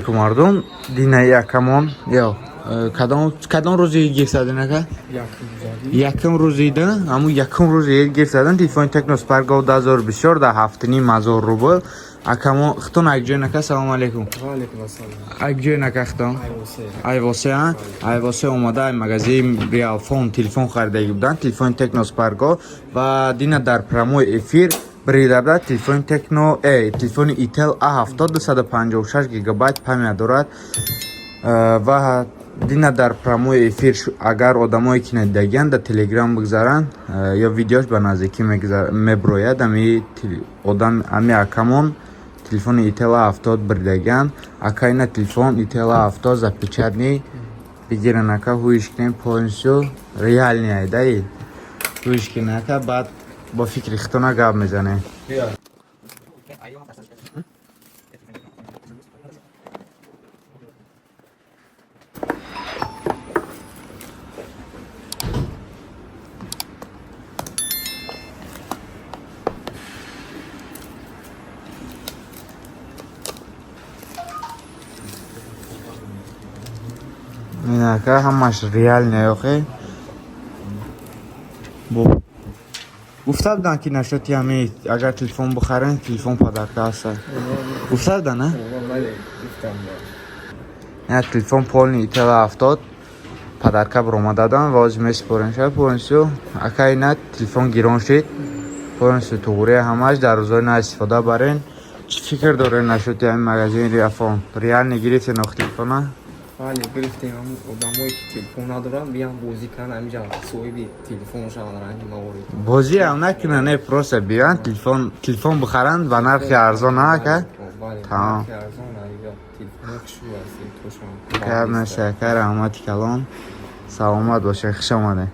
Мардум, динаи акамон ё кадом рӯзи гирифт заден, ака? Якум рӯзида, ҳамун якум рӯзи гирифт задан телефони Tecno Spark Go 2024 дар 7,5 ҳазор рубл. Акамон хитон акҷои нака, салому алейкум. Акҷои нака хитон? Айвосе, а? Айвосе омада, ай магазин Realphone телефон харидаги буданд, телефони Tecno Spark Go, ва дина дар прямой эфир брида телефони Tecno, телефони Itel A70, 256 гигабайт память дорад. Ва дина дар прямой эфир, агар одамое ки надидагианд, дар Телеграм бигзаранд ё видеош ба наздикӣ меброяд. Ами одам, ами акамон телефони Itel A70 биридагианд. Ака, ина телефон Itel A70 запечатанный бигиран, ака, ҳуиш кунем, полностью реальный айдаи ҳуиш кунем, ака, баъд бо фикри хитона гап мезанем. Инака ҳамаш реальный охе. Гуфта буданд, ки нашоти ҳами агар телефон бихарен, телефон подарка ҳаста. Гуфта буданд, на? Ина телефон полный Itel 70 подарка баромададам ва ҳозир месупорем шава полностью. Ака, ина телефон гирон шид. Полностью туғри ҳамаш, дар рӯзҳои на истифода барен. Чӣ фикр дорен нашоти ҳами магазини Реалфон? Реально гирифтен ох телефона? Бале, гирифтем. Ҳамун одамое, ки телефон надоранд, биям бозӣ кунанд, ҳамиҷа соҳиби телефон шаванд, ранги маворид. Бозӣ ҳам накунанд, не, просто биёянд, телефон бихаранд ба нархи арзон, а, ака? Бале. Тамом. Нархи арзон, ҳамиҷа телефонҳо хушрӯ аст, тошам. Гап нест, ака, раҳмати калон. Саломат бошед, хуш омадед.